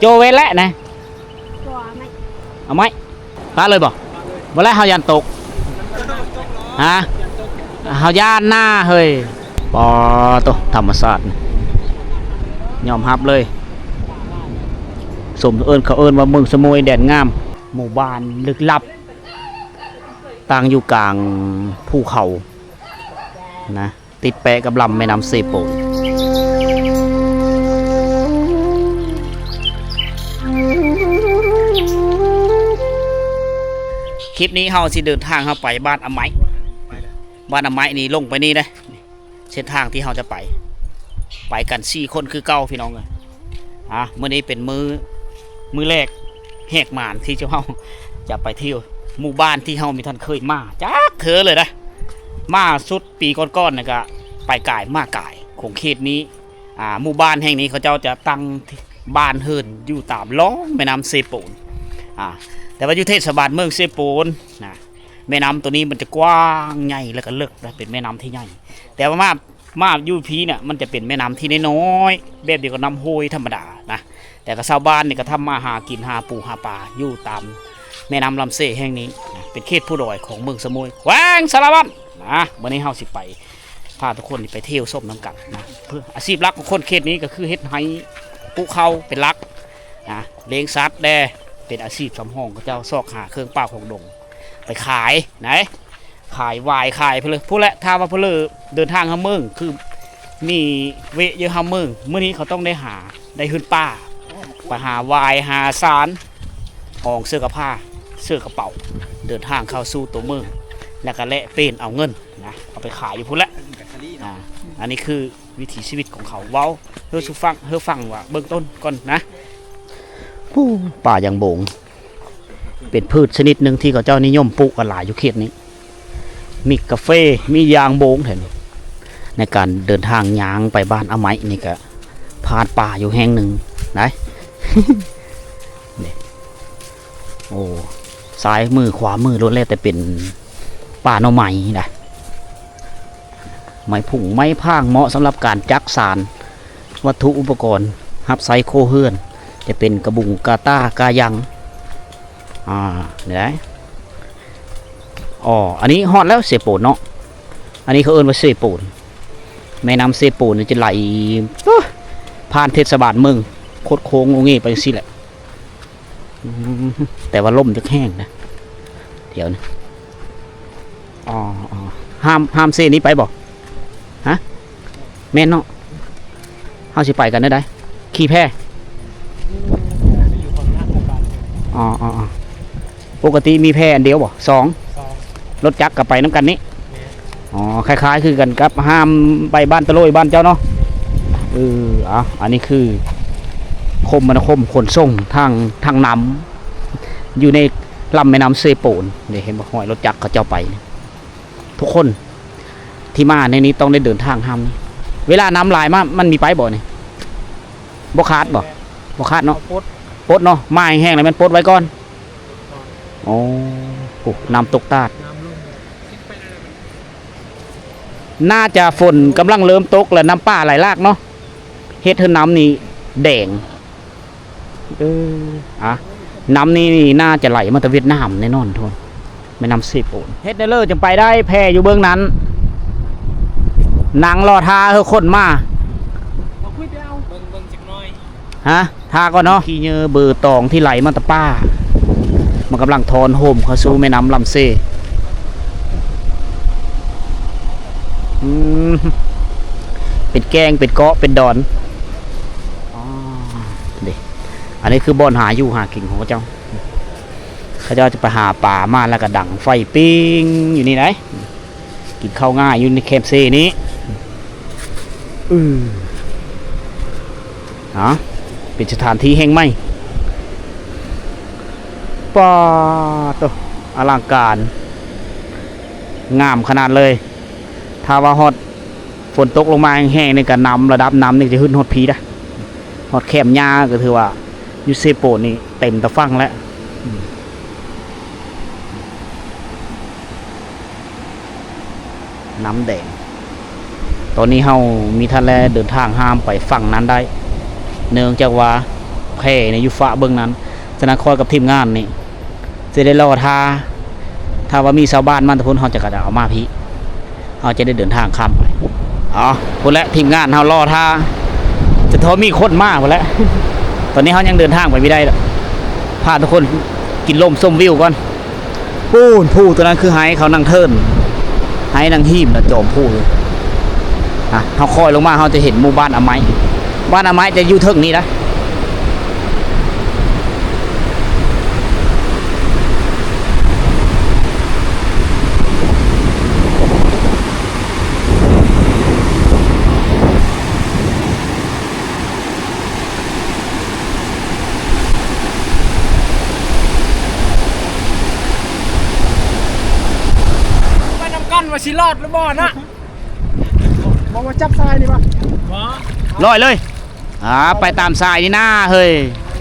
ໂຈເວັນແຫຼະນະ ເອົາໄມ້ ປະເລີຍບໍ່? ບໍ່ແລ້ວເຮົາຢ້ານຕົກ ຮະ ເຮົາຢ້ານນາເຮີ້ຍ. ປາໂຕ ທຳມະຊາດ ຍອມຮັບເລີຍ. ສົມເອີ້ນ ເຂົາເອີ້ນວ່າເມືອງສະໂໝຍແດນງາມ ໝູ່ບ້ານລຶກລັບ ຕັ້ງຢູ່ກາງພູເຂົານະ ຕິດແປະກັບລຳແມ່ນ້ຳເຊໂປນ. ຄລິບນີ້ເຮົາຊິເດີນທາງເຮົາໄປບ້ານອາໄມ້ ບ້ານອາໄມ້ນີ້ລົງໄປນີ້ເດ້ ເສັ້ນທາງທີ່ເຮົາຈະໄປ ໄປກັນສີ່ຄົນຄືເກົ່າພີ່ນ້ອງເອີຍ. ອ່າ ມື້ນີ້ເປັນມື້ ມື້ແລກແຫກໝານທີ່ເຈົ້າເຮົາຈະໄປທ່ຽວໝູ່ບ້ານທີ່ເຮົາບໍ່ທັນເຄີຍມາຈັກເທື່ອເລີຍນະ. ມາສຸດປີກ່ອນໆ ນັ້ນກະໄປກາຍມາກາຍ ຂົງເຂດນີ້. ອ່າ ໝູ່ບ້ານແຫ່ງນີ້ເຂົາເຈົ້າຈະຕັ້ງບ້ານເຮືອນຢູ່ຕາມລ່ອງແມ່ນ້ຳເຊໂປນ. ອ່າ ແຕ່ວ່າຢູ່ເທດສະບານເມືອງເຊໂປນນະ ແມ່ນ້ຳໂຕນີ້ມັນຈະກວ້າງໃຫຍ່ ແລ້ວກໍເລິກນະ ເປັນແມ່ນ້ຳທີ່ໃຫຍ່. ແຕ່ວ່າມາ ມາຢູ່ພີ້ນະ ມັນຈະເປັນແມ່ນ້ຳທີ່ນ້ອຍໆ ແບບດຽວກັບນ້ຳຫ້ວຍທຳມະດານະ. ແຕ່ກໍຊາວບ້ານນີ້ກໍທຳມາຫາກິນ ຫາປູຫາປາຢູ່ຕາມແມ່ນ້ຳລຳເຊແຫ່ງນີ້ນະ ເປັນເຂດພູດອຍຂອງເມືອງສະໂໝຍ ແຂວງສາລະວັນນະ. ມື້ນີ້ເຮົາຊິໄປ ພາທຸກຄົນນີ້ໄປທ່ຽວຊົມນຳກັນນະ. ເພື່ອອາຊີບຫຼັກຂອງຄົນເຂດນີ້ກໍຄືເຮັດໄຮ່ ປູກເຂົ້າເປັນຫຼັກນະ ລ້ຽງສັດແດ່ ເປັນອາຊີບສຳຮອງຂອງເຂົາເຈົ້າ ຊອກຫາເຄື່ອງປ່າຂອງດົງໄປຂາຍນະ ຂາຍຫວາຍຂາຍເພີ້ນເລີຍ. ພຸ້ນແຫຼະ ຖ້າວ່າເພີ້ນເລີເດີນທາງເຂົ້າເມືອງ ຄືມີເວະຢູ່ເຂົ້າເມືອງ ມື້ນີ້ເຂົາຕ້ອງໄດ້ຫາ ໄດ້ຮືດປ່າ ໄປຫາຫວາຍ ຫາສານ ອອງເສື້ອກະພ້າ ເສື້ອກະເປົາ ເດີນທາງເຂົ້າສູ່ຕົວເມືອງ ແລ້ວກະແລກປ່ຽນເອົາເງິນ ນະ ເອົາໄປຂາຍຢູ່ພຸ້ນແຫຼະ. ອ່າ ອັນນີ້ຄືວິຖີຊີວິດຂອງເຂົາ ເວົ້າເຮີສູ່ຟັງ ເຮີຟັງວ່າເບື້ອງຕົ້ນກ່ອນນະ. ປູ ປ່າຢາງໂບງ ເປັນພືດຊະນິດໜຶ່ງທີ່ເຂົາເຈົ້ານິຍົມປູກກັນຫຼາຍຢູ່ເຂດນີ້. ມີກາເຟ ມີຢາງໂບງແຖວນີ້. ໃນການເດີນທາງຍ່າງໄປບ້ານອາໄມ້ນີ້ກະຜ່ານປ່າຢູ່ແຫ່ງໜຶ່ງໄດ໋. ນີ້ ໂອ້ ຊ້າຍມືຂວາມືລ້ວນແລ້ວແຕ່ເປັນປ່າໜໍ່ໄມ້ນະ ໄມ້ພຸ່ງໄມ້ພາງ ເໝາະສຳລັບການຈັກສານ ວັດຖຸອຸປະກອນຮັບໃຊ້ຄົວເຮືອນ ຈະເປັນກະບຸງ ກາຕ້າ ກາຍັງ ອ່າ ນີ້ໄດ໋. ອໍ ອັນນີ້ຮອດແລ້ວເຊໂປນເນາະ ອັນນີ້ເຂົາເອີ້ນວ່າເຊໂປນ. ແມ່ນ້ຳເຊໂປນນີ້ຈະໄຫຼ ເອີ ຜ່ານເທດສະບານເມືອງ ຄົດໂຄ້ງໂງເງໄປຈັ່ງຊີ້ແຫຼະ. ອືມ ແຕ່ວ່າລົມຈະແຮງນະ ດຽວນະ. ອໍ ອໍ ຫ້າມ ຫ້າມເຊນີ້ໄປບໍ່? ຮະ ແມ່ນເນາະ. ເຮົາຊິໄປກັນແນວໃດ? ຂີ່ແພ? ອໍ ອໍ ອໍ ປົກກະຕິມີແພອັນດຽວບໍ່? ສອງ ສອງ ລົດຈັກກໍໄປນຳກັນນີ້. ແມ່ນ. ອໍ ຄ້າຍໆຄືກັນກັບຫ້າມໄປບ້ານຕະໂລຍບ້ານເຈົ້າເນາະ. ແມ່ນ. ເອີ ເອົາ ອັນນີ້ຄືຄົມມະນາຄົມຂົນສົ່ງທາງ ທາງນ້ຳ ຢູ່ໃນລຳແມ່ນ້ຳເຊໂປນ. ນີ້ເຫັນບໍ່? ຮອຍລົດຈັກເຂົາເຈົ້າໄປ ທຸກຄົນທີ່ມາໃນນີ້ຕ້ອງໄດ້ເດີນທາງຫ້າມນີ້. ເວລານ້ຳຫຼາຍມາ ມັນມີໄປບໍ່ນີ້? ບໍ່ຂາດບໍ່? ບໍ່ຂາດເນາະ. ປົດ ປົດເນາະ. ມາແຫ້ງໆແລ້ວແມ່ນປົດໄວ້ກ່ອນ. ອໍ ໂອ້ ນ້ຳຕົກຕາດ. ໜ້າຈະຝົນກຳລັງເລີ່ມຕົກ ແລະ ນ້ຳປ່າໄຫຼຫຼາກເນາະ ເຮັດໃຫ້ນ້ຳນີ້ແດງ. ເອີ ອະ ນ້ຳນີ້ໜ້າຈະໄຫຼມາແຕ່ຫວຽດນາມແນ່ນອນ ທຸກຄົນ. ແມ່ນ້ຳເຊໂປນ ເຮັດແນວເລີຈັ່ງໄປໄດ້ ແພຢູ່ເບື້ອງນັ້ນ ນັ່ງລໍຖ້າເຮີ້ຄົນມາ. ເບິ່ງ ເບິ່ງຈັກໜ້ອຍ ຮະ ຖ້າກ່ອນເນາະ. ຂີ້ເຫຍື້ອເບີຕອງທີ່ໄຫຼມາແຕ່ປ່າ ມັນກຳລັງທອນໂຮມເຂົ້າສູ່ແມ່ນ້ຳລຳເຊ. ອືມ ເປັນແກ້ງ ເປັນເກາະ ເປັນດອນ. ອໍ ເດ້ ອັນນີ້ຄືບ່ອນຫາຢູ່ຫາກິນຂອງເຂົາເຈົ້າ. ເຂົາເຈົ້າຈະໄປຫາປາມາ ແລ້ວກໍດັງໄຟປີ້ງຢູ່ນີ້ໄດ໋. ກິນເຂົ້າງ່າຍຢູ່ໃນແຄມເຊນີ້. ອື ອາ ເປັນສະຖານທີ່ແຫ່ງໃໝ່. ປາໂຕ ອະລັງການ ງາມຂະໜາດເລີຍ. ຖ້າວ່າຮອດຝົນຕົກລົງມາແຮງໆ ນີ້ກໍນ້ຳ ລະດັບນ້ຳນີ້ຈະຂຶ້ນຮອດພີ້ດາ. ຮອດແຄມຫຍ້າກໍຖືວ່າຢູ່ເຊໂປນນີ້ເຕັມຕາຝັ່ງແລ້ວ. ນ້ຳແດງ. ຕອນນີ້ເຮົາມີທັນແລເດີນທາງຫ້າມໄປຝັ່ງນັ້ນໄດ້ ເນື່ອງຈາກວ່າ ແພນີ້ຢູ່ຟາກເບື້ອງນັ້ນ. ສະນັ້ນຂ້ອຍກັບທີມງານນີ້ຊິໄດ້ລໍຖ້າ ຖ້າວ່າມີຊາວບ້ານມາແຕ່ພຸ້ນ ເຮົາຈະກະເອົາມາພີ້ ເຮົາຈະໄດ້ເດີນທາງຂ້າມໄປ. ເອົາ ພຸ້ນແຫຼະ ທີມງານເຮົາລໍຖ້າ ຈະໂທມີຄົນມາພຸ້ນແຫຼະ. ຕອນນີ້ເຮົາຍັງເດີນທາງໄປບໍ່ໄດ້ດອກ ພາທຸກຄົນກິນລົມຊົມວິວກ່ອນ. ປູ້ນ ພູຕົວນັ້ນຄືໄຮເຂົານັ່ງເທີນ ໄຮນັ່ງຮີມນະ ຈອມພູ. ອ່ະ ເຮົາຄ່ອຍລົງມາ ເຮົາຈະເຫັນໝູ່ບ້ານອາໄມ້ ບ້ານອາໄມ້ຈະຢູ່ເທິງນີ້ນະ. ໄປນຳກັນວ່າຊິລອດຫຼືບໍ່ນະ. ບໍ່ວ່າຈັບຊາຍນີ້ວະ ບໍ່ ລອຍເລີຍ. ອ່າ ໄປຕາມຊາຍນີ້ນາເຮີ້ຍ.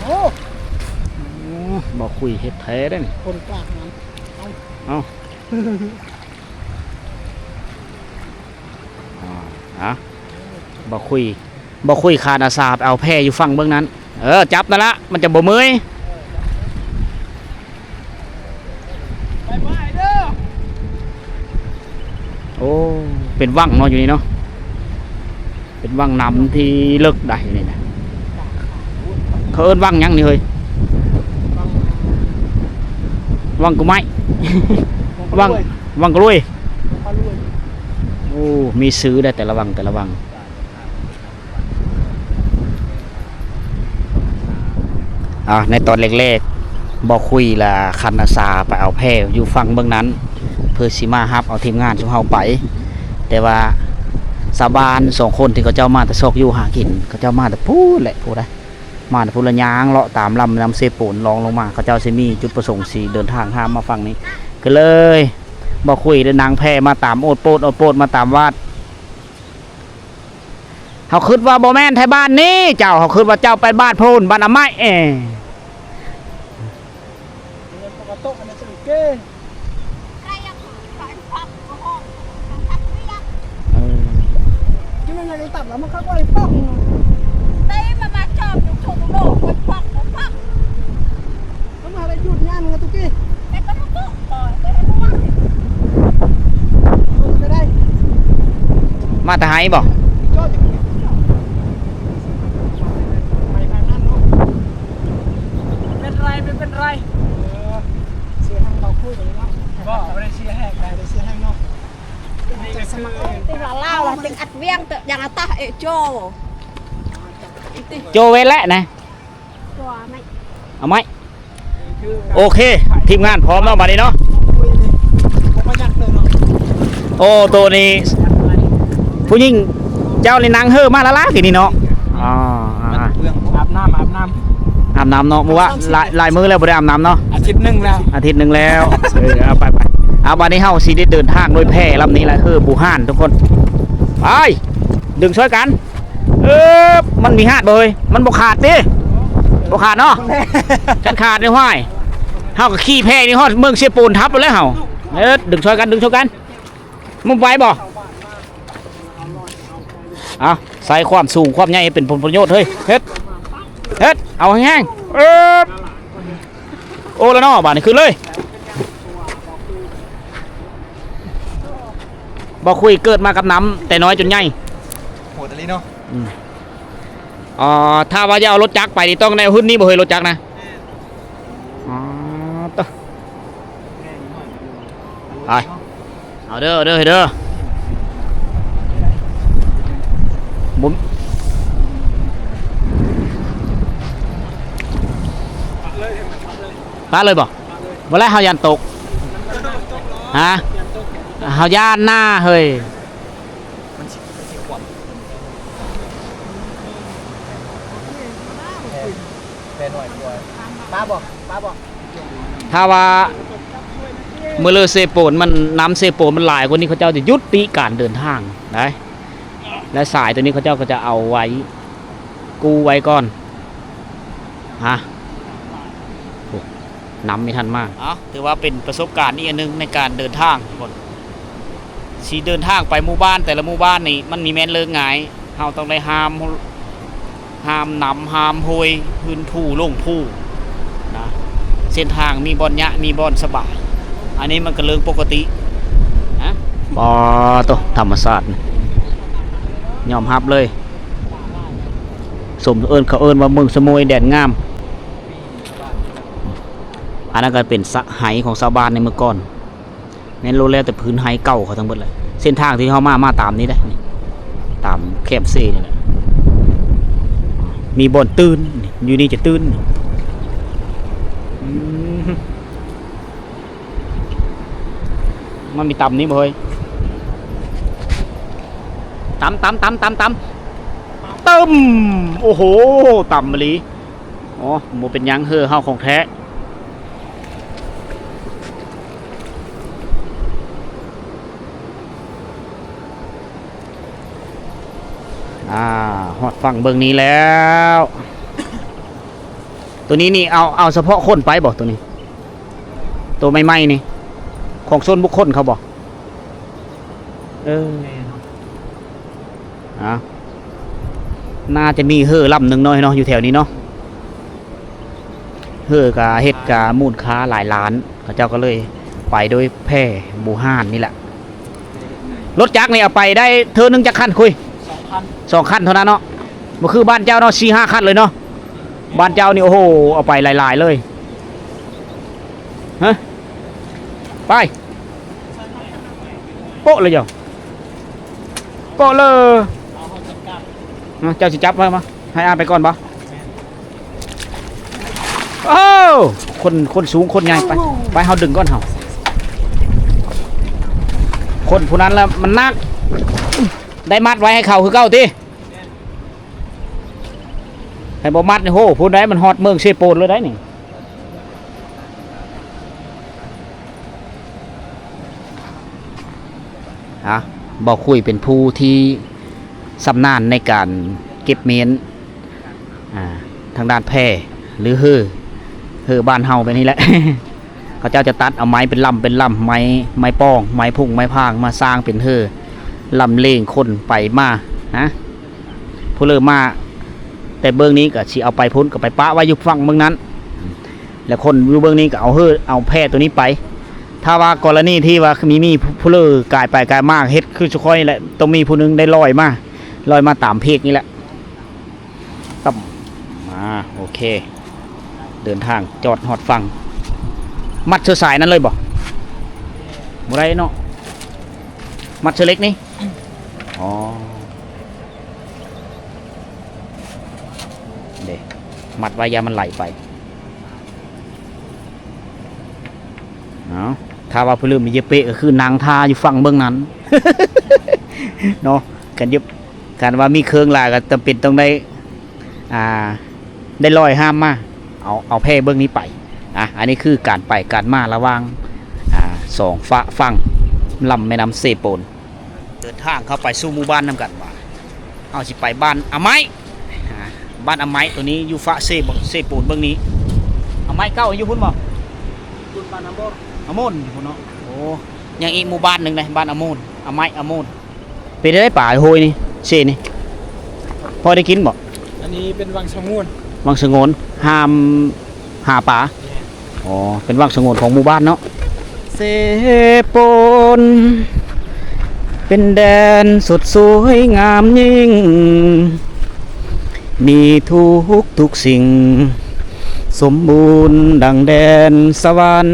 ໂອ້ ບໍ່ຄຸຍເຮັດແທ້ເດ້ນີ້ ຄົນກ້າຫານ. ເອົ້າ ເອົ້າ ອ່າ ອ່າ ບໍ່ຄຸຍ ບໍ່ຄຸຍຂາດອາສາໄປເອົາແພຢູ່ຝັ່ງເບື້ອງນັ້ນ. ເອີ ຈັບນັ້ນລະ ມັນຈະບໍ່ເມື່ອຍ. ບາຍບາຍເດີ. ໂອ້ ເປັນວັງເນາະ ຢູ່ນີ້ເນາະ ເປັນວັງນ້ຳທີ່ເລິກໄດ໋ນີ້ນະ. ເຂົາເອີ້ນວັງຫຍັງນີ້ເຮີ້ຍ? ວັງກຸໄມ້ ວັງ ວັງກະລວຍ. ໂອ້ ມີຊື່ໄດ໋ ແຕ່ລະວັງ ແຕ່ລະວັງ. ອ່າ ໃນຕອນແລກໆ ບໍ່ຄຸຍລະຂັນອາສາໄປເອົາແພຢູ່ຝັ່ງເບື້ອງນັ້ນ ເພື່ອຊິມາຮັບເອົາທີມງານຊຸມເຮົາໄປ. ແຕ່ວ່າຊາວບ້ານສອງຄົນທີ່ເຂົາເຈົ້າມາແຕ່ຊອກຢູ່ຫາກິນ ເຂົາເຈົ້າມາແຕ່ພຸ້ນແຫຼະ ຜູ້ໃດ ມາແຕ່ພຸ້ນລະ ຍ່າງເລາະຕາມລຳນ້ຳເຊໂປນ ລອງລົງມາ. ເຂົາເຈົ້າຊິມີຈຸດປະສົງຊິເດີນທາງຂ້າມມາຝັ່ງນີ້ ກໍເລີຍບໍ່ຄຸຍໄດ້ນັ່ງແພມາຕາມໂອດໂປດ ໂອດໂປດ ມາຕາມວາດ. ເຮົາຄິດວ່າບໍ່ແມ່ນແຖວບ້ານນີ້ເຈົ້າ ເຮົາຄິດວ່າເຈົ້າໄປບ້ານພຸ້ນ ບ້ານອາໄມ້. ເອີ ມາແຕ່ໄຮບໍ່? ເປັນໄລ ບໍ່ເປັນໄລ. ບໍ່ ບໍ່ໄດ້ເສຍແຮງ ບໍ່ໄດ້ເສຍແຮງເນາະ. ຕິລາວ ຕິອັດວຽງ ເຕີ ຍັງອາຕາເອໂຈ ໂຈເວນແຫຼະນະ. ເອົາໄມ້ ໂອເຄ ທີມງານພ້ອມເນາະ ບາດນີ້ເນາະ. ໂອ້ ໂຕນີ້ຜູ້ຍິງເຈົ້ານີ້ນັ່ງເຫີມາລະລາກີ້ນີ້ເນາະ. ອໍ ອາບນ້ຳ ອາບນ້ຳ ອາບນ້ຳເນາະ. ມື້ວານ ຫຼາຍ ຫຼາຍມື້ແລ້ວບໍ່ໄດ້ອາບນ້ຳເນາະ. ອາທິດໜຶ່ງແລ້ວ ອາທິດໜຶ່ງແລ້ວ. ເອີ ເອົາໄປ ໄປ ເອົາ ບາດນີ້ເຮົາຊິໄດ້ເດີນທາງດ້ວຍແພລຳນີ້ແຫຼະ ເຮີບູຮານທຸກຄົນ. ໄປ ດຶງຊ່ອຍກັນ. ເອີ ມັນມີຫາດບໍ່ເຮີ້ຍ? ມັນບໍ່ຂາດຕິ ບໍ່ຂາດເນາະ. ຄັນຂາດນີ້ ຫ້ວຍ ເຮົາກໍຂີ່ແພນີ້ຮອດເມືອງເຊໂປນທັບໂລດແລ້ວເຮົາ. ເອີ ດຶງຊ່ອຍກັນ ດຶງຊ່ອຍກັນ. ມັນໄຫວບໍ່? ເອົາ ໃຊ້ຄວາມສູງຄວາມໃຫຍ່ໃຫ້ເປັນຜົນປະໂຫຍດເຮີ້ຍ. ເຮັດ ເຮັດ ເອົາແຮງໆ. ເອີ ໂອ້ລະເນາະ ບາດນີ້ຂຶ້ນເລີຍ. ບໍ່ຄຸຍເກີດມາກັບນ້ຳແຕ່ນ້ອຍຈົນໃຫຍ່. ໂຫດອີ່ຫຼີເນາະ. ອືມ ເອີ ຖ້າວ່າຈະເອົາລົດຈັກໄປນີ້ ຕ້ອງແນວຫຶ້ນນີ້ບໍ່ເຮີ້ຍ ລົດຈັກນະ? ອໍ ຕະ ໄປ ເອົາເດີ ເອົາເດີ ເດີ ບໍ່ ປະເລີຍບໍ່? ບໍ່ແລ້ວ ເຮົາຢ້ານຕົກ. ຮະ? ເຮົາຢ້ານນະເຮີ້ຍ. ມັນຊິ ມັນຊິຂວາມ ແພ ແພນ້ອຍກວ່າ. ປາບໍ່? ປາບໍ່? ຖ້າວ່າມື້ເລີເຊໂປນ ມັນ ນ້ຳເຊໂປນມັນຫຼາຍກວ່ານີ້ ເຂົາເຈົ້າຈະຢຸດຕິການເດີນທາງໄດ໋ ແລະ ສາຍໂຕນີ້ເຂົາເຈົ້າກໍຈະເອົາໄວ້ ກູ້ໄວ້ກ່ອນ. ຮະ ໂອ້ ນຳມີທັນມາ. ເອົ້າ ຖືວ່າເປັນປະສົບການອີກອັນໜຶ່ງໃນການເດີນທາງທຸກຄົນ. ຊິເດີນທາງໄປໝູ່ບ້ານ ແຕ່ລະໝູ່ບ້ານນີ້ ມັນມີແມ່ນເລີກງ່າຍ. ເຮົາຕ້ອງໄດ້ຫ້າມ ຫ້າມນ້ຳຫ້າມຫ້ວຍ ຂຶ້ນພູລົງພູນະ ເສັ້ນທາງມີບ່ອນຫຍ້າ ມີບ່ອນສະບາຍ ອັນນີ້ມັນກໍເລື່ອງປົກກະຕິນະ. ປາໂຕ ທຳມະຊາດ ຍອມຮັບເລີຍ ສົມເອີ້ນ ເຂົາເອີ້ນວ່າເມືອງສະໝວຍແດນງາມ. ອັນນັ້ນກໍເປັນສະໄຫຂອງຊາວບ້ານໃນເມື່ອກ່ອນ. ແມ່ນໂລດແລ້ວແຕ່ພື້ນໄຮ່ເກົ່າເຂົາທັງເບິດແຫຼະ. ເສັ້ນທາງທີ່ເຮົາມາ ມາຕາມນີ້ເດ້ ນີ້ ຕາມແຄມເຊນີ້ແຫຼະ. ມີບ່ອນຕື້ນ ຢູ່ນີ້ຈະຕື້ນ. ອືມ ມັນມີຕຳນີ້ບໍ່ເຮີ້ຍ? ຕຳ ຕຳ ຕຳ ຕຳ ຕຳ ຕຶ້ມ ໂອ້ໂຫ ຕຳອີ່ຫຼີ. ອໍ ບໍ່ເປັນຫຍັງ ເຮີເຮົາຂອງແທ້. ອາ ຮອດຝັ່ງເບື້ອງນີ້ແລ້ວ. ໂຕນີ້ນີ້ ເອົາ ເອົາສະເພາະຄົນໄປບໍ່ ໂຕນີ້? ໂຕໃໝ່ໆນີ້ ຂອງສ່ວນບຸກຄົນເຂົາບໍ່? ເອີ ແມ່ນເນາະ. ອ່າ ໜ້າຈະມີເຮືອລຳໜຶ່ງເນາະ ເນາະ ຢູ່ແຖວນີ້ເນາະ. ເຮືອກະເຮັດກະມູນຄ່າຫຼາຍລ້ານ ເຂົາເຈົ້າກໍເລີຍໄປໂດຍແພບູຮານນີ້ແຫຼະ. ລົດຈັກນີ້ເອົາໄປໄດ້ເທື່ອໜຶ່ງຈັກຄັນຄຸຍ? ສອງຄັນ ສອງຄັນເທົ່ານັ້ນເນາະ. ບໍ່ຄືບ້ານເຈົ້າເນາະ ສີ່ຫ້າຄັນເລີຍເນາະ. ບ້ານເຈົ້ານີ້ ໂອ້ໂຫ ເອົາໄປຫຼາຍໆເລີຍ. ຮະ ໄປ ໂປະເລີຍເຈົ້າ. ກໍເລີຍ ເຈົ້າຊິຈັບໄວ້ມາ ໃຫ້ອ້າຍໄປກ່ອນບໍ່? ໂອ້ ຄົນ ຄົນສູງຄົນໃຫຍ່ ໄປ ໄປ ເຮົາດຶງກ່ອນເຮົາ. ຄົນຜູ້ນັ້ນລະມັນໜັກ ໄດ້ມັດໄວ້ໃຫ້ເຂົາຄືເກົ່າຕິ. ໃຫ້ບໍ່ມັດນີ້ ໂຫ ຜູ້ໃດມັນຮອດເມືອງເຊໂປນເລີຍໄດ໋ນີ້. ອ່າ ບ່າວຄຸຍເປັນຜູ້ທີ່ຊຳນານໃນການເກັບມ້ຽນ ອ່າ ທາງດ້ານແພ ຫຼື ເຮີ ເຮີບ້ານເຮົາແບບນີ້ແຫຼະ. ເຂົາເຈົ້າຈະຕັດເອົາໄມ້ເປັນລຳເປັນລຳ ໄມ້ ໄມ້ປ້ອງ ໄມ້ພຸ້ງ ໄມ້ພາງ ມາສ້າງເປັນເຮີ ລຳລຽງຄົນໄປມານະ. ຜູ້ເລີ່ມມາແຕ່ເບື້ອງນີ້ກໍຊິເອົາໄປພຸ້ນ ກໍໄປປະໄວ້ຢູ່ຝັ່ງເບື້ອງນັ້ນ ແລ້ວຄົນຢູ່ເບື້ອງນີ້ກໍເອົາເຮີ ເອົາແພໂຕນີ້ໄປ. ຖ້າວ່າກໍລະນີທີ່ວ່າມີ ມີຜູ້ເລີກາຍໄປກາຍມາ ເຮັດຄືຊຸຂ້ອຍນີ້ແຫຼະ ຕ້ອງມີຜູ້ໜຶ່ງໄດ້ລອຍມາ ລອຍມາຕາມເພກນີ້ແຫຼະ. ຕ່ຳ ອ່າ ໂອເຄ ເດີນທາງຈອດຮອດຝັ່ງ. ມັດເສື້ອສາຍນັ້ນເລີຍບໍ່? ບໍ່ໄດ້ເນາະ ມັດເສື້ອເຫຼັກນີ້. ອໍ ເດ້ ມັດໄວ້ຢ່າມັນໄຫຼໄປ. ເອົາ ຖ້າວ່າຜູ້ເລີ່ມມີເຢເປະ ກໍຄືນັ່ງທ່າຢູ່ຝັ່ງເບື້ອງນັ້ນເນາະ. ຄັນຢູ່ ຄັນວ່າມີເຄື່ອງຫຼາຍກໍຈຳເປັນຕ້ອງໄດ້ ອ່າ ໄດ້ລອຍຫ້າມມາ ເອົາ ເອົາແພເບື້ອງນີ້ໄປ. ອ່າ ອັນນີ້ຄືການໄປການມາລະຫວ່າງ ອ່າ ສອງຟາກຝັ່ງລຳແມ່ນ້ຳເຊໂປນ. ເດີນທາງເຂົ້າໄປສູ່ໝູ່ບ້ານນຳກັນວ່າ ເຮົາຊິໄປບ້ານອາໄມ້. ອ່າ ບ້ານອາໄມ້ໂຕນີ້ຢູ່ຟາກເຊ ເຊໂປນເບື້ອງນີ້. ອາໄມ້ເກົ່າຢູ່ພຸ້ນບໍ່? ພຸ້ນ ບ້ານອາໂມນ ອາໂມນຢູ່ພຸ້ນເນາະ. ໂອ້ ຍັງອີກໝູ່ບ້ານໜຶ່ງເດ້ ບ້ານອາໂມນ ອາໄມ້ ອາໂມນ. ເປັນໄດ້ປາໂຫຍນີ້ ເຊນີ້ ພໍໄດ້ກິນບໍ່? ອັນນີ້ເປັນວັງສະຫງວນ ວັງສະຫງວນ ຫ້າມຫາປາ. ອໍ ເປັນວັງສະຫງວນຂອງໝູ່ບ້ານເນາະ. ເຊໂປນ ເປັນແດນສົດສວຍງາມຍິ່ງ ມີທຸກທຸກສິ່ງ ສົມບູນດັ່ງແດນສະຫວັນ.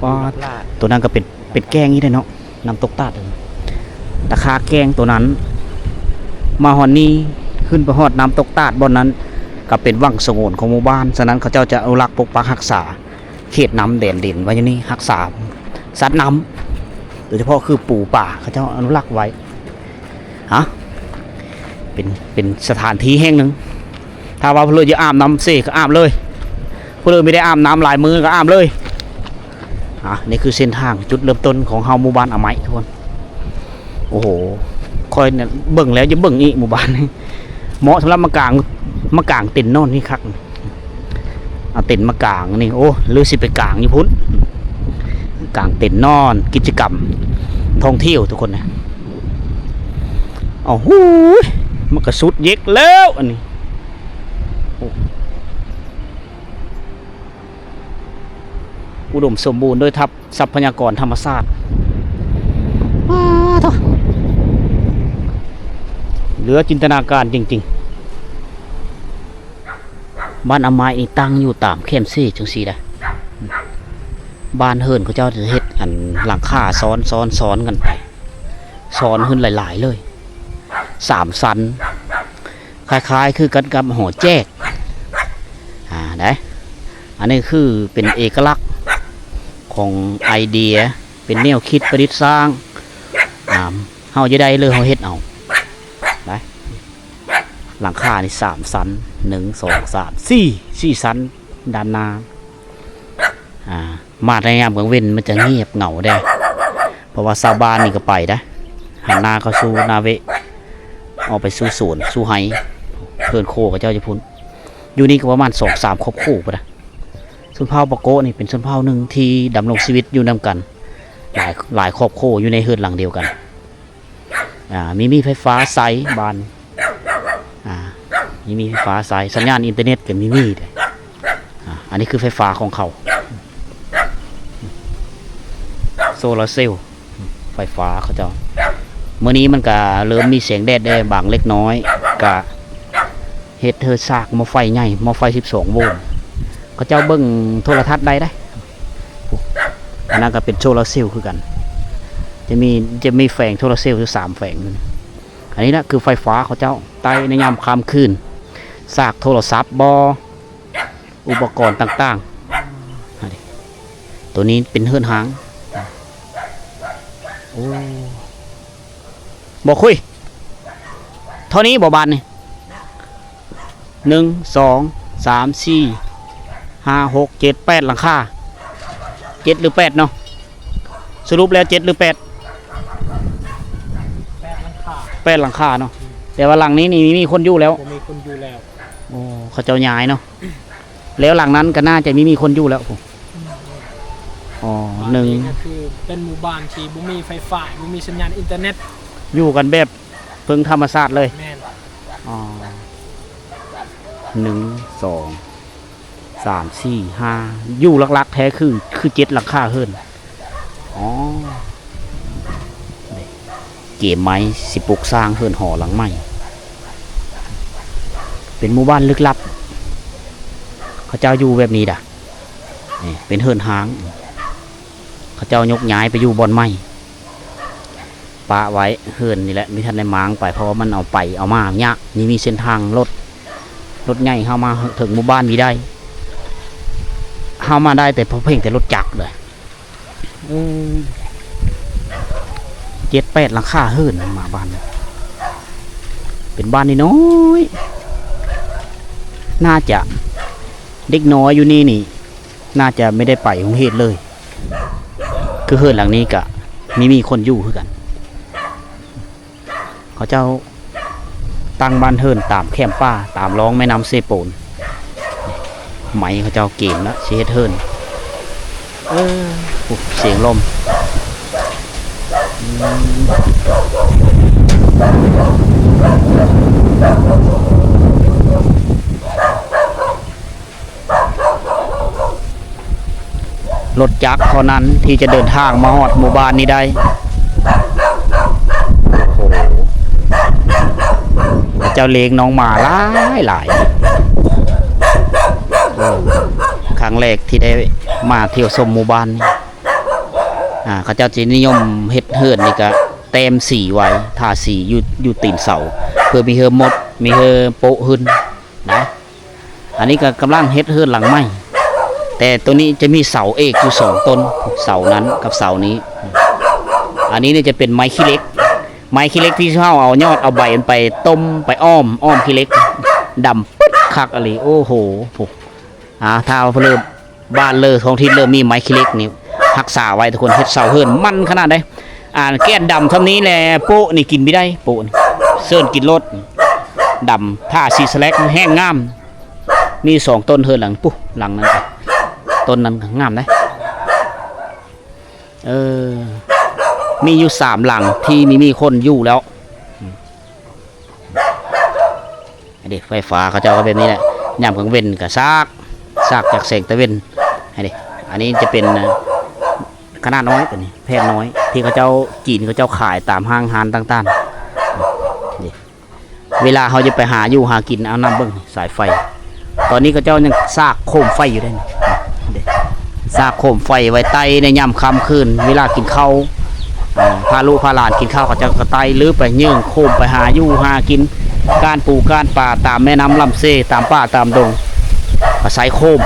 ປາດ ໂຕນັ້ນກໍເປັນ ເປັນແກ້ງອີກເດ້ເນາະ ນ້ຳຕົກຕາດ ຕາຂາແກ້ງໂຕນັ້ນ. ມາຮອດນີ້ ຂຶ້ນໄປຮອດນ້ຳຕົກຕາດບ່ອນນັ້ນ ກໍເປັນວັງສະຫງວນຂອງໝູ່ບ້ານ. ສະນັ້ນ ເຂົາເຈົ້າຈະອະນຸລັກປົກປັກຮັກສາເຂດນ້ຳແດນດິນໄວ້ຢູ່ນີ້ ຮັກສາສັດນ້ຳ ໂດຍສະເພາະຄືປູປາ ເຂົາເຈົ້າອະນຸລັກໄວ້. ຮະ ເປັນ ເປັນສະຖານທີ່ແຫ່ງໜຶ່ງ ຖ້າວ່າຜູ້ເລີຢາກອາບນ້ຳເຊກໍອາບເລີຍ ຜູ້ເລີມີໄດ້ອາບນ້ຳຫຼາຍມື້ກໍອາບເລີຍ. ອ່າ ນີ້ຄືເສັ້ນທາງຈຸດເລີ່ມຕົ້ນຂອງເຮົາ ໝູ່ບ້ານອາໄມ້ທຸກຄົນ. ໂອ້ໂຫ ຂ້ອຍເບິ່ງແລ້ວຢາກເບິ່ງອີກ ໝູ່ບ້ານນີ້ ເໝາະສຳລັບມາກາງ ມາກາງເຕັນນອນນີ້ຄັກ. ເອົາເຕັນມາກາງນີ້ ໂອ້ ຫຼືຊິໄປກາງຢູ່ພຸ້ນ ກາງເຕັນນອນ ກິດຈະກຳທ່ອງທ່ຽວທຸກຄົນນະ. ເອົາ ຫູຍ ມັນກະສຸດເຢັກແລ້ວອັນນີ້. ໂອ້ ອຸດົມສົມບູນໂດຍທັບ ຊັບພະຍາກອນທຳມະຊາດ. ປາໂທ້ ເຫຼືອຈິນຕະນາການຈິງໆ. ບ້ານອາໄມ້ນີ້ຕັ້ງຢູ່ຕາມແຄມເຊຈັ່ງຊີ້ໄດ໋. ບ້ານເຮືອນເຂົາເຈົ້າຈະເຮັດອັນຫຼັງຄາຊ້ອນໆໆກັນໄປ, ຊ້ອນຂຶ້ນຫຼາຍໆເລີຍ, ສາມຊັ້ນ, ຄ້າຍໆຄືກັນກັບຫໍແຈກ ອ່າ ໄດ໋. ອັນນີ້ຄືເປັນເອກະລັກຂອງໄອເດຍ, ເປັນແນວຄິດປະດິດສ້າງ. ອ່າ ເຮົາຈະໄດ້ເລີຍ ເຮົາເຮັດເອົາໄດ໋. ຫຼັງຄານີ້ສາມຊັ້ນ, ໜຶ່ງ ສອງ ສາມ ສີ່ ສີ່ຊັ້ນດ້ານໜ້າ. ອ່າ ມາໃນຍາມກາງເວັນມັນຈະງຽບເຫງົາເດ້ ເພາະວ່າຊາວບ້ານນີ້ກໍໄປໄດ໋, ຫັນໜ້າເຂົ້າສູ່ນາເວະ, ອອກໄປສູ່ສວນສູ່ໄຮ່. ເຮືອນໂຄເຂົາເຈົ້າຢູ່ພຸ້ນ, ຢູ່ນີ້ກໍປະມານສອງສາມຄອບຄົວພຸ້ນນະ. ຊົນເຜົ່າປາໂກະນີ້ເປັນຊົນເຜົ່າໜຶ່ງທີ່ດຳລົງຊີວິດຢູ່ນຳກັນຫຼາຍ ຫຼາຍຄອບຄົວຢູ່ໃນເຮືອນຫຼັງດຽວກັນ. ອ່າ ມີ ມີໄຟຟ້າໃຊ້ບ້ານ, ອ່າ ມີ ມີໄຟຟ້າໃຊ້, ສັນຍານອິນເຕີເນັດກໍມີ ມີເດ້. ອ່າ ອັນນີ້ຄືໄຟຟ້າຂອງເຂົາ, ໂຊລາເຊວ ໄຟຟ້າເຂົາເຈົ້າ. ມື້ນີ້ມັນກະເລີ່ມມີແສງແດດແດ່ບາງເລັກນ້ອຍ, ກະ ເຮັດເທີສາກໝໍ້ໄຟໃຫຍ່, ໝໍ້ໄຟສິບສອງໂວນ. ເຂົາເຈົ້າເບິ່ງໂທລະທັດໄດ້ເດ້. ອັນນັ້ນກໍເປັນໂຊລາເຊວຄືກັນ, ຈະມີ ຈະມີແຜງໂທລາເຊວຢູ່ສາມແຜງ. ອັນນີ້ລະຄືໄຟຟ້າເຂົາເຈົ້າໃຊ້ໃນຍາມຄ່ຳຄືນ, ສາກໂທລະສັບບໍ ອຸປະກອນຕ່າງໆ. ໂຕນີ້ເປັນເຮືອນຮ້າງ. ໂອ້ ບໍ່ຄຸຍ ເທົ່ານີ້ບໍ່ບາດນີ້? ໜຶ່ງ ສອງ ສາມ ສີ່ ຫ້າ ຫົກ ເຈັດ ແປດຫຼັງຄາ, ເຈັດ ຫຼື ແປດເນາະ, ສະຫຼຸບແລ້ວເຈັດ ຫຼື ແປດ? ແປດຫຼັງຄາ ແປດຫຼັງຄາເນາະ. ອືມ ແຕ່ວ່າຫຼັງນີ້ນີ້ມີຄົນຢູ່ແລ້ວ? ບໍ່ມີຄົນຢູ່ແລ້ວ. ໂອ້ ເຂົາເຈົ້າຍ້າຍເນາະ. ແລ້ວຫຼັງນັ້ນກໍໜ້າຈະມີ ມີຄົນຢູ່ແລ້ວ. ອໍ ໜຶ່ງ ບ້ານນີ້ກໍຄືເປັນໝູ່ບ້ານທີ່ບໍ່ມີໄຟຟ້າ ບໍ່ມີສັນຍານອິນເຕີເນັດ, ຢູ່ກັນແບບເພິ່ງທຳມະຊາດເລີຍ. ແມ່ນ. ອໍ ໜຶ່ງ ສອງ ສາມ ສີ່ ຫ້າ ຢູ່ຫຼັກໆແທ້ຄື ຄືເຈັດຫຼັງຄາເຮືອນ. ອໍ ເກມໃໝ່ ຊິປຸກສ້າງເຮືອນຫໍຫຼັງໃໝ່, ເປັນໝູ່ບ້ານລຶກລັບ. ເຂົາເຈົ້າຢູ່ແບບນີ້ດາ, ນີ້ເປັນເຮືອນຮ້າງ, ເຂົາເຈົ້າຍົກຍ້າຍໄປຢູ່ບ່ອນໃໝ່. ປະໄວ້ເຮືອນນີ້ແຫຼະ ມີທັນໄດ້ມ້າງໄປ ເພາະວ່າມັນເອົາໄປເອົາມາຍາກ, ມີ ມີເສັ້ນທາງລົດ, ລົດໃຫຍ່ເຮົາມາເຖິງໝູ່ບ້ານນີ້ໄດ້, ເຮົາມາໄດ້ແຕ່ ພຽງແຕ່ລົດຈັກເດ້. ເອີ ເຈັດແປດຫຼັງຄາເຮືອນ ມາບ້ານນີ້ ເປັນບ້ານນ້ອຍໆ, ໜ້າຈະເດັກນ້ອຍຢູ່ນີ້ນີ້ ໜ້າຈະໄມ່ໄດ້ໄປໂຮງຮຽນເລີຍ. ຄືເຮືອນຫຼັງນີ້ກະມີ ມີຄົນຢູ່ຄືກັນ. ເຂົາເຈົ້າຕັ້ງບ້ານເຮືອນຕາມແຄມປ່າ ຕາມລ່ອງແມ່ນ້ຳເຊໂປນ. ໄມ້ເຂົາເຈົ້າເກມລະ ຊິເຮັດເຮືອນ. ເອີ ໂອ້ ສຽງລົມ. ລົດຈັກເທົ່ານັ້ນທີ່ຈະເດີນທາງມາຮອດໝູ່ບ້ານນີ້ໄດ້. ໂອ້ໂຫ ເຂົາເຈົ້າລ້ຽງນ້ອງໝາຫຼາຍໆ. ເອີ ຄັ້ງແລກທີ່ໄດ້ມາທ່ຽວຊົມໝູ່ບ້ານນີ້ ອ່າ ເຂົາເຈົ້າຊິນິຍົມເຮັດເຮືອນນີ້ກະແຕ້ມສີໄວ້ ທາສີຢູ່ ຢູ່ຕີນເສົາ ເພື່ອມີເຮີໝົດ ມີເຮີໂປະຫຶ້ນນະ. ອັນນີ້ກໍກຳລັງເຮັດເຮືອນຫຼັງໃໝ່, ແຕ່ໂຕນີ້ຈະມີເສົາເອກຢູ່ສອງຕົ້ນ, ເສົານັ້ນກັບເສົານີ້. ອັນນີ້ນີ້ຈະເປັນໄມ້ຂີ້ເຫຼັກ, ໄມ້ຂີ້ເຫຼັກທີ່ເຮົາເອົາຍອດເອົາໃບມັນໄປຕົ້ມໄປອ້ອມ, ອ້ອມຂີ້ເຫຼັກ ດຳປຶດຄັກອີ່ຫຼີ. ໂອ້ໂຫ ອາ ຖ້າວ່າເລີ່ມ ບ້ານເລີທ້ອງຖິ່ນເລີ່ມມີໄມ້ຂີ້ເຫຼັກນີ້ຮັກສາໄວ້ ທຸກຄົນ, ເຮັດເສົາເຮືອນໝັ້ນຂະໜາດໃດ. ອ່າ ແກ່ນດຳຊ່ຳນີ້ແຫຼະ ໂປະນີ້ກິນບໍ່ໄດ້, ໂປະນີ້ເຊີນກິນໂລດ. ດຳ ທາສີສະແລັກແຮງງາມ. ມີສອງຕົ້ນເຮືອນຫຼັງ ປຸ ຫຼັງນັ້ນ ຕົ້ນນັ້ນງາມເດ້. ເອີ ມີຢູ່ສາມຫຼັງທີ່ມີ ມີຄົນຢູ່ແລ້ວ. ອືມ ອືມ ເດ້ ໄຟຟ້າເຂົາເຈົ້າກໍແບບນີ້ແຫຼະ ຍາມກາງເວັນກໍສາກ ສາກຈາກແສງຕາເວັນ ໃຫ້ເດ້. ອັນນີ້ຈະເປັນຂະໜາດນ້ອຍ ຕົວນີ້ແຜ່ນນ້ອຍ ທີ່ເຂົາເຈົ້າ ຈີນເຂົາເຈົ້າຂາຍຕາມຫ້າງຮ້ານຕ່າງໆ ເດ້. ເວລາເຮົາຈະໄປຫາຢູ່ຫາກິນ ເອົານຳເບິ່ງສາຍໄຟ ຕອນນີ້ເຂົາເຈົ້າຍັງສາກໂຄມໄຟຢູ່ເດ້ ເດ້ ສາກໂຄມໄຟໄວ້ໄຕ້ໃນຍາມຄ່ຳຄືນ ເວລາກິນເຂົ້າ ເອີ ພາລູກພາຫຼານກິນເຂົ້າ ເຂົາເຈົ້າກໍໄຕ້ ຫຼືໄປເຍີ້ງໂຄມ ໄປຫາຢູ່ຫາກິນ ການປູການປາຕາມແມ່ນ້ຳລຳເຊ ຕາມປ່າຕາມດົງ ອາໄສໂຄມ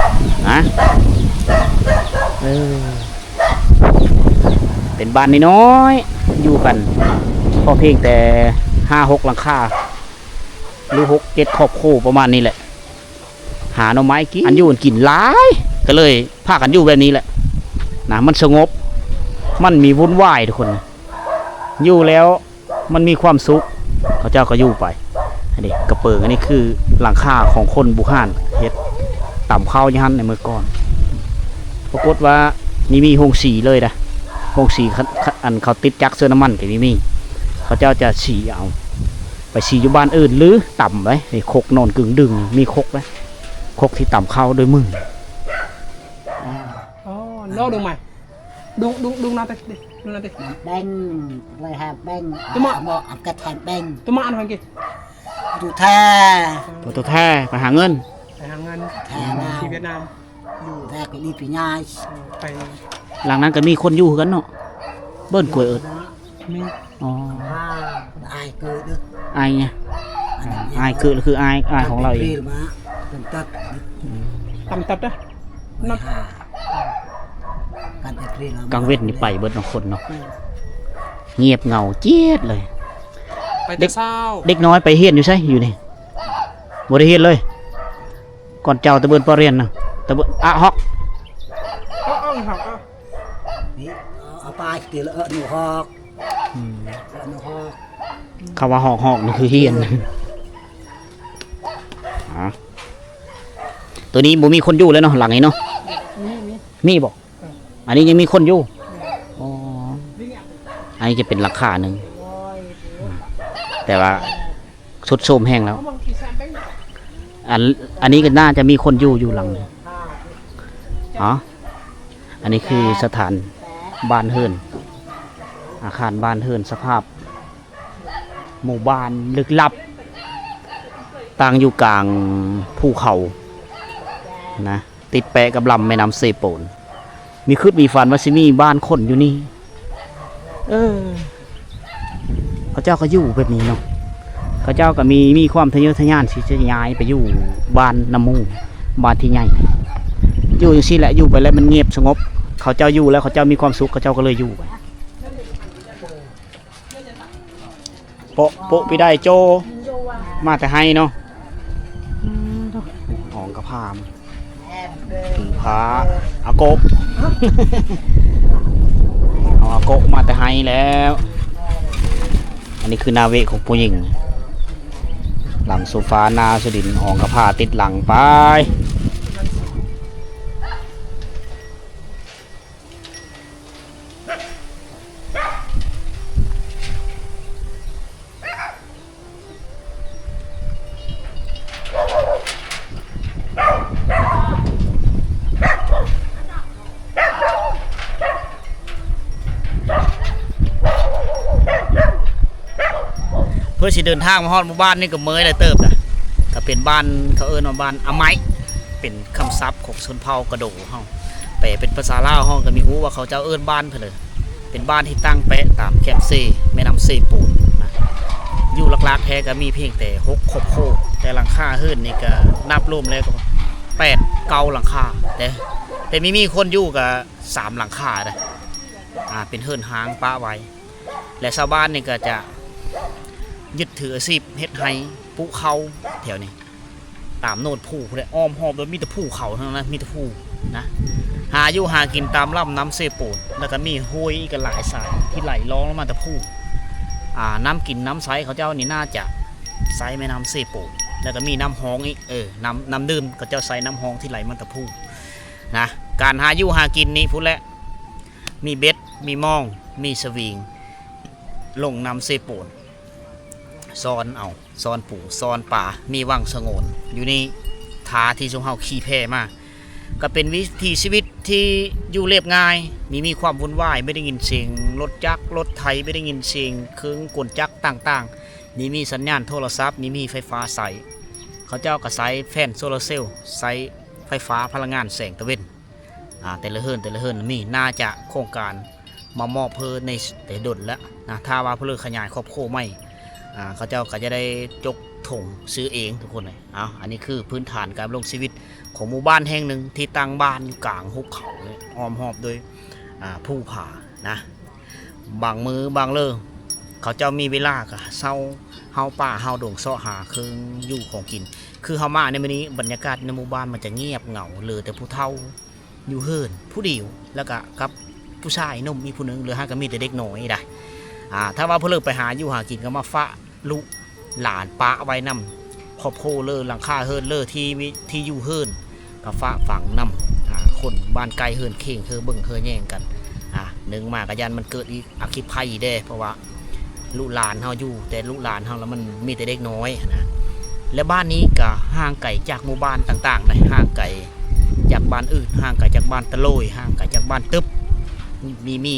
ນະ ເອີ. ເປັນບ້ານນ້ອຍໆ ຢູ່ກັນພໍພຽງແຕ່ຫ້າຫົກຫຼັງຄາ ຫຼືຫົກເຈັດຄອບຄົວປະມານນີ້ແຫຼະ ຫາໜໍ່ໄມ້ກິນ ອັນຢູ່ອັນກິນຫຼາຍ ກໍເລີຍພາກັນຢູ່ແບບນີ້ແຫຼະນະ ມັນສະຫງົບ ມັນມີວຸ່ນວາຍທຸກຄົນ ຢູ່ແລ້ວ ມັນມີຄວາມສຸກ ເຂົາເຈົ້າກໍຢູ່ໄປ. ອັນນີ້ກະເປີງ ອັນນີ້ຄືຫຼັງຄາຂອງຄົນບູຮານເຮັດ ຕຳເຂົ້າຢູ່ຫັ້ນໃນເມື່ອກ່ອນ. ປາກົດວ່າມີ ມີໂຮງສີເລີຍນະ ໂຮງສີ ຄັນ ຄັນ ອັນເຂົາຕິດຈັກເຊື້ອນ້ຳມັນກໍມີ ມີ ເຂົາເຈົ້າຈະສີເອົາ ໄປສີຢູ່ບ້ານອື່ນ ຫຼືຕຳໄວ້. ນີ້ຄົກນອນກຶ່ງດຶງ ມີຄົກເດ້ ຄົກທີ່ຕຳເຂົ້າດ້ວຍມື. ອໍ ໂນ້ ດຸງໃໝ່ ດຸງ ດຸງ ດຸງນາເຕ ດຸງນາເຕ ແບັງ ໄລຫາແບັງ ຕຸມະ ເອົາໝໍ້ ເອົາກະແທນແບັງ ຕຸມະ ອັນຫັ້ນກິ ຕຸແທ ໂຕແທ ໄປຫາເງິນ ໄປຫາເງິນ ແທນາ ທີ່ຫວຽດນາມ ຢູ່ແທກໍດີປີຍາຍ ເອີ ໄປ ຫຼັງນັ້ນກໍມີຄົນຢູ່ຄືກັນເນາະ ເບິ່ນກວຍເອີດ ມີ ອໍ ອາຍເກີດເດີ ອາຍຫຍັງ ອາຍເກີດ ຄືອາຍ ອາຍຂອງລາວເອງ ຕຳຕັດ ອືມ ຕຳຕັດເດີ ກາງເວັນນີ້ໄປເບິດເນາະ ຄົນເນາະ ແມ່ນ ງຽບເຫງົາຈຽດເລີຍ ໄປແຕ່ເຊົ້າ ເດັກ ເດັກນ້ອຍໄປຮຽນຢູ່ໃສ ຢູ່ນີ້ ບໍ່ໄດ້ຮຽນເລີຍ ກ່ອນເຈົ້າຕະເບີນປະຮຽນນະ ຕະເບີນອະຮອກ ເອີ ເອີ ຮອກ ເອີ ນີ້ ເອົາປາຍຕິລະ ເອີ ໜູຮອກ ອືມ ເອີ ໜູຮອກ ຄຳວ່າຮອກ ຮອກນີ້ຄືຮຽນ ອາ ໂຕນີ້ບໍ່ມີຄົນຢູ່ແລ້ວເນາະ ຫຼັງນີ້ເນາະ ມີ ມີ ມີບໍ່? ເອີ ອັນນີ້ຍັງມີຄົນຢູ່ ແມ່ນ ອໍ ອັນນີ້ຈະເປັນຫຼັງຄາໜຶ່ງ ແຕ່ວ່າຊຸດໂຊມແຮງແລ້ວ ອັນ ອັນນີ້ກໍໜ້າຈະມີຄົນຢູ່ ຢູ່ຫຼັງນີ້ ອໍ ອັນນີ້ຄືສະຖານບ້ານເຮືອນ ອາຄານບ້ານເຮືອນ ສະພາບ ໝູ່ບ້ານລຶກລັບ ຕັ້ງຢູ່ກາງພູເຂົານະ ຕິດແປະກັບລຳແມ່ນ້ຳເຊໂປນ ມີຄຶດມີຝັນວ່າຊິມີບ້ານຄົນຢູ່ນີ້ ເອີ ເຂົາເຈົ້າກໍຢູ່ແບບນີ້ເນາະ ເຂົາເຈົ້າກໍມີ ມີຄວາມທະເຍີທະຍານທີ່ຈະຍ້າຍໄປຢູ່ບ້ານນຳໝູ່ ບ້ານທີ່ໃຫຍ່ ຢູ່ຈັ່ງຊີ້ແຫຼະ ຢູ່ໄປແລ້ວມັນງຽບສະຫງົບ ເຂົາເຈົ້າຢູ່ແລ້ວເຂົາເຈົ້າມີຄວາມສຸກ ເຂົາເຈົ້າກໍເລີຍຢູ່ໄປ. ໂປະ ໂປະປີໄດໂຈ ມາແຕ່ໄຮ່ເນາະ ອືມ ອອງກະພາມ ຜາ ອາໂກະ ເອົາອາໂກະມາແຕ່ໄຮ່ແລ້ວ ອັນນີ້ຄືນາເວະຂອງຜູ້ຍິງ ຫຼັງໂຊຟາ ໜ້າສະດິນ ອອງກະພາຕິດຫຼັງໄປ. ເພື່ອຊິເດີນທາງມາຮອດໝູ່ບ້ານນີ້ກໍເມື່ອຍຫຼາຍເຕີບນະ ກໍເປັນບ້ານ ເຂົາເອີ້ນວ່າບ້ານອາໄມ້ ເປັນຄຳສັບຂອງຊົນເຜົ່າກະໂດເຮົາ ແປເປັນພາສາລາວເຮົາກໍມີຮູ້ວ່າເຂົາເຈົ້າເອີ້ນບ້ານເພິ່ນເລີຍ ເປັນບ້ານທີ່ຕັ້ງແປະຕາມແຄມເຊ ແມ່ນ້ຳເຊໂປນນະ ຢູ່ຫຼັກໆແທ້ກໍມີພຽງແຕ່ຫົກຄອບຄົວ ແຕ່ຫຼັງຄາເຮືອນນີ້ກໍນັບລວມແລ້ວກໍແປດເກົ້າຫຼັງຄາ ແຕ່ ແຕ່ມີ ມີຄົນຢູ່ກໍສາມຫຼັງຄາເດ້ ອ່າ ເປັນເຮືອນຮ້າງປະໄວ້ ແລະ ຊາວບ້ານນີ້ກໍຈະຍຶດຖືອາຊີບເຮັດໄຮ່ ປູກເຂົ້າແຖວນີ້ ຕາມໂນດພູພຸ້ນແຫຼະ ອ້ອມຮອບໂດຍມີແຕ່ພູເຂົາທັງນັ້ນນະ ມີແຕ່ພູນະ ຫາຢູ່ຫາກິນຕາມລຳນ້ຳເຊໂປນ ແລ້ວກໍມີຫ້ວຍອີກຫຼາຍສາຍທີ່ໄຫຼລ່ອງລົງມາແຕ່ພູ ອ່າ ນ້ຳກິນນ້ຳໃຊ້ເຂົາເຈົ້ານີ້ໜ້າຈະໃຊ້ແມ່ນ້ຳເຊໂປນ ແລ້ວກໍມີນ້ຳຮອງອີກ ເອີ ນ້ຳ ນ້ຳດື່ມເຂົາເຈົ້າໃຊ້ນ້ຳຮອງທີ່ໄຫຼມາແຕ່ພູນະ ການຫາຢູ່ຫາກິນນີ້ພຸ້ນແຫຼະ ມີເບັດ ມີມອງ ມີສະວິງ ລົງນ້ຳເຊໂປນ ຊ້ອນເອົາ ສອນປູສອນປາ ມີວັງສະຫງວນຢູ່ນີ້ ທ່າທີ່ຊຸມເຮົາຂີ່ແພມາ ກໍເປັນວິຖີຊີວິດທີ່ຢູ່ລຽບງ່າຍ ມີ ມີຄວາມວຸ່ນວາຍ ບໍ່ໄດ້ຍິນສຽງລົດຈັກລົດໄຖ ບໍ່ໄດ້ຍິນສຽງເຄື່ອງກົນຈັກຕ່າງໆ ມີ ມີສັນຍານໂທລະສັບ ມີ ມີໄຟຟ້າໃຊ້ ເຂົາເຈົ້າກໍໃຊ້ແຜ່ນໂຊລາເຊວ ໃຊ້ໄຟຟ້າພະລັງງານແສງຕາເວັນ. ອ່າ ແຕ່ລະເຮືອນ ແຕ່ລະເຮືອນມີ ໜ້າຈະໂຄງການມາມອບເພິ່ນໃນແຕ່ດົນແລ້ວນະ ຖ້າວ່າເພິ່ນຂະຫຍາຍຄອບຄົວໃໝ່ ອ່າ ເຂົາເຈົ້າກໍຈະໄດ້ຈົກຖົງຊື້ເອງທຸກຄົນເລີຍ. ເອົາ ອັນນີ້ຄືພື້ນຖານການດຳລົງຊີວິດຂອງໝູ່ບ້ານແຫ່ງໜຶ່ງທີ່ຕັ້ງບ້ານຢູ່ກາງຫຸບເຂົາ ອ້ອມຮອບໂດຍ ອ່າ ພູຜານະ. ບາງມື້ບາງເລີ ເຂົາເຈົ້າມີເວລາກໍເຊົ່າເຮົາປ່າເຮົາດົງ ເຊາະຫາເຄື່ອງຢູ່ຂອງກິນ. ຄືເຮົາມາໃນມື້ນີ້ ບັນຍາກາດໃນໝູ່ບ້ານມັນຈະງຽບເຫງົາ ເຫຼືອແຕ່ຜູ້ເຖົ້າ ຢູ່ເຮືອນຜູ້ດຽວ ແລ້ວກະກັບຜູ້ຊາຍໜຸ່ມອີກຜູ້ໜຶ່ງ ຫຼືຫາກະມີແຕ່ເດັກນ້ອຍໄດ໋. ອ່າ ຖ້າວ່າເພິ່ນເລີກໄປຫາຢູ່ຫາກິນ ກໍມາຝາກລູກຫຼານປະໄວ້ນຳຄອບຄົວເລີ ຫຼັງຄາເຮືອນເລີ ທີ່ ທີ່ຢູ່ເຮືອນ ກໍຝາກຝັງນຳ ອ່າ ຄົນບ້ານໃກ້ເຮືອນເຄງ ເຮືອເບິ່ງເຮືອແຍງກັນ. ອ່າ ໜຶ່ງມາກໍຢ້ານມັນເກີດອີກອັກຄີໄພເດ້ ເພາະວ່າ ລູກຫຼານເຮົາຢູ່ ແຕ່ລູກຫຼານເຮົາລະມັນມີແຕ່ເດັກນ້ອຍນະ ແລະບ້ານນີ້ກະຫ່າງໄກຈາກໝູ່ບ້ານຕ່າງໆໄດ໋ ຫ່າງໄກຈາກບ້ານອື່ນ ຫ່າງໄກຈາກບ້ານຕະໂລຍ ຫ່າງໄກຈາກບ້ານຕຶບ ມີ ມີ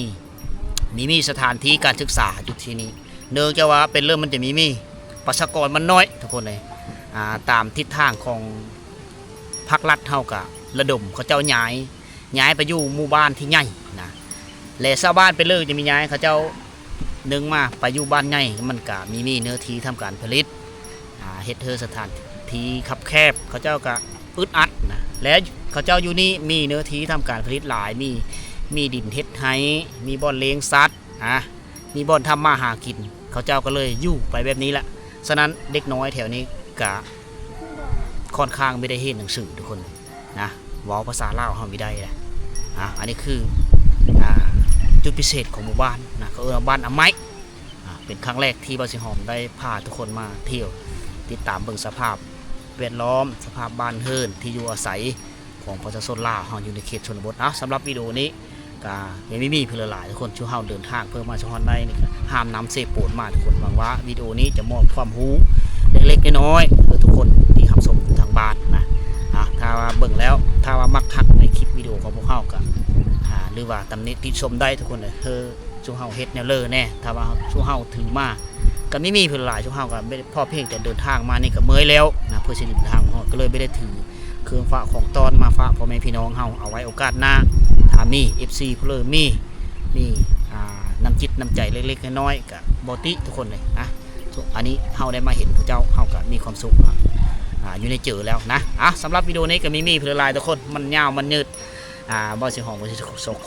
ມີ ມີສະຖານທີ່ການສຶກສາຢູ່ທີ່ນີ້ ເນື່ອງຈາກວ່າເປັນເລີ່ມມັນຈະມີ ມີ ປະຊາກອນມັນນ້ອຍທຸກຄົນເອີຍ. ອ່າ ຕາມທິດທາງຂອງພັກລັດເຮົາກະລະດົມເຂົາເຈົ້າຍ້າຍ ຍ້າຍໄປຢູ່ໝູ່ບ້ານທີ່ໃຫຍ່ນະ ແລະຊາວບ້ານເປັນເລີ່ມຈະມີຍ້າຍເຂົາເຈົ້າ ໜຶ່ງມາໄປຢູ່ບ້ານໃຫຍ່ ມັນກະມີ ມີເນື້ອທີ່ທຳການຜະລິດ ອ່າ ເຮັດເຮືອນສະຖານທີ່ຄັບແຄບ ເຂົາເຈົ້າກະອຶດອັດນະ ແລະເຂົາເຈົ້າຢູ່ນີ້ມີເນື້ອທີ່ທຳການຜະລິດຫຼາຍ ມີ ມີດິນເຮັດໄຮ່ ມີບ່ອນລ້ຽງສັດ ອ່າ ມີບ່ອນທຳມາຫາກິນ ເຂົາເຈົ້າກໍເລີຍຢູ່ໄປແບບນີ້ແຫຼະ. ສະນັ້ນເດັກນ້ອຍແຖວນີ້ກະຄ່ອນຂ້າງບໍ່ໄດ້ຮຽນໜັງສືທຸກຄົນນະ ເວົ້າພາສາລາວເຮົາບໍ່ໄດ້ແຫຼະ. ອ່າ ອັນນີ້ຄື ອ່າ ຈຸດພິເສດຂອງໝູ່ບ້ານນະ ເຂົາເອີ້ນວ່າບ້ານອາໄມ້. ອ່າ ເປັນຄັ້ງແລກທີ່ບ່າວສີຫອມໄດ້ພາທຸກຄົນມາທ່ຽວ ຕິດຕາມເບິ່ງສະພາບແວດລ້ອມ ສະພາບບ້ານເຮືອນທີ່ຢູ່ອາໄສຂອງປະຊາຊົນລາວເຮົາຢູ່ໃນເຂດຊົນນະບົດ. ເອົາ ສຳລັບວິດີໂອນີ້ ກະຍັງມີ ມີເພິ່ນຫຼາຍໆ ທຸກຄົນ ຊຸມເຮົາເດີນທາງເພີ່ມມາສະຮອດໃນນີ້ ກະຫາມນຳເຊໂປນມາທຸກຄົນ. ຫວັງວ່າວິດີໂອນີ້ຈະມອບຄວາມຮູ້ເລັກໆນ້ອຍໆ ໃຫ້ທຸກຄົນທີ່ຮັບຊົມຢູ່ທາງບ້ານນະ. ອ່າ ຖ້າວ່າເບິ່ງແລ້ວ ຖ້າວ່າມັກຮັກໃນຄລິບວິດີໂອຂອງພວກເຮົາກະ ອ່າ ຫຼືວ່າຕຳໜິຕິຊົມໄດ້ທຸກຄົນເອີຍ ຄື ຊຸມເຮົາເຮັດແນວເລີແດ່ ຖ້າວ່າຊຸມເຮົາຖືມາ ກະມີ ມີເພິ່ນຫຼາຍ ຊຸມເຮົາກະບໍ່ໄດ້ ພໍພຽງແຕ່ເດີນທາງມານີ້ກະເມື່ອຍແລ້ວນະ ເພື່ອຊິເດີນທາງມາຮອດ ກະເລີຍບໍ່ໄດ້ຖືເຄື່ອງຝາກຂອງຕ້ອນມາຝາກພໍ່ແມ່ພີ່ນ້ອງເຮົາ. ເອົາໄວ້ໂອກາດໜ້າ ຖ້າມີເອັຟຊີຜູ້ເລີມີ ມີ ອ່າ ນ້ຳຈິດນ້ຳໃຈເລັກໆນ້ອຍໆ ກະບໍ່ຕິທຸກຄົນເລີຍນະ. ອັນນີ້ເຮົາໄດ້ມາເຫັນເຂົາເຈົ້າ ເຮົາກະມີຄວາມສຸກ ອ່າ ຢູ່ໃນເຈີແລ້ວນະ. ອ່າ ສຳລັບວິດີໂອນີ້ກະມີ ມີເພິ່ນຫຼາຍທຸກຄົນ ມັນຍາວມັນຍືດ ອ່າ ບ່າວສີຫອມກໍຊິ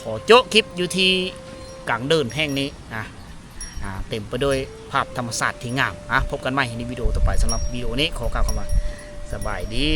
ຂໍໂຈະຄລິບຢູ່ທີ່ກາງເດີ່ນແຫ່ງນີ້ນະ. ອ່າ ເຕັມໄປດ້ວຍພາບທຳມະຊາດທີ່ງາມ. ອ່າ ພົບກັນໃໝ່ໃນວິດີໂອຕໍ່ໄປ. ສຳລັບວິດີໂອນີ້ຂໍກ່າວຄຳວ່າ ສະບາຍດີ.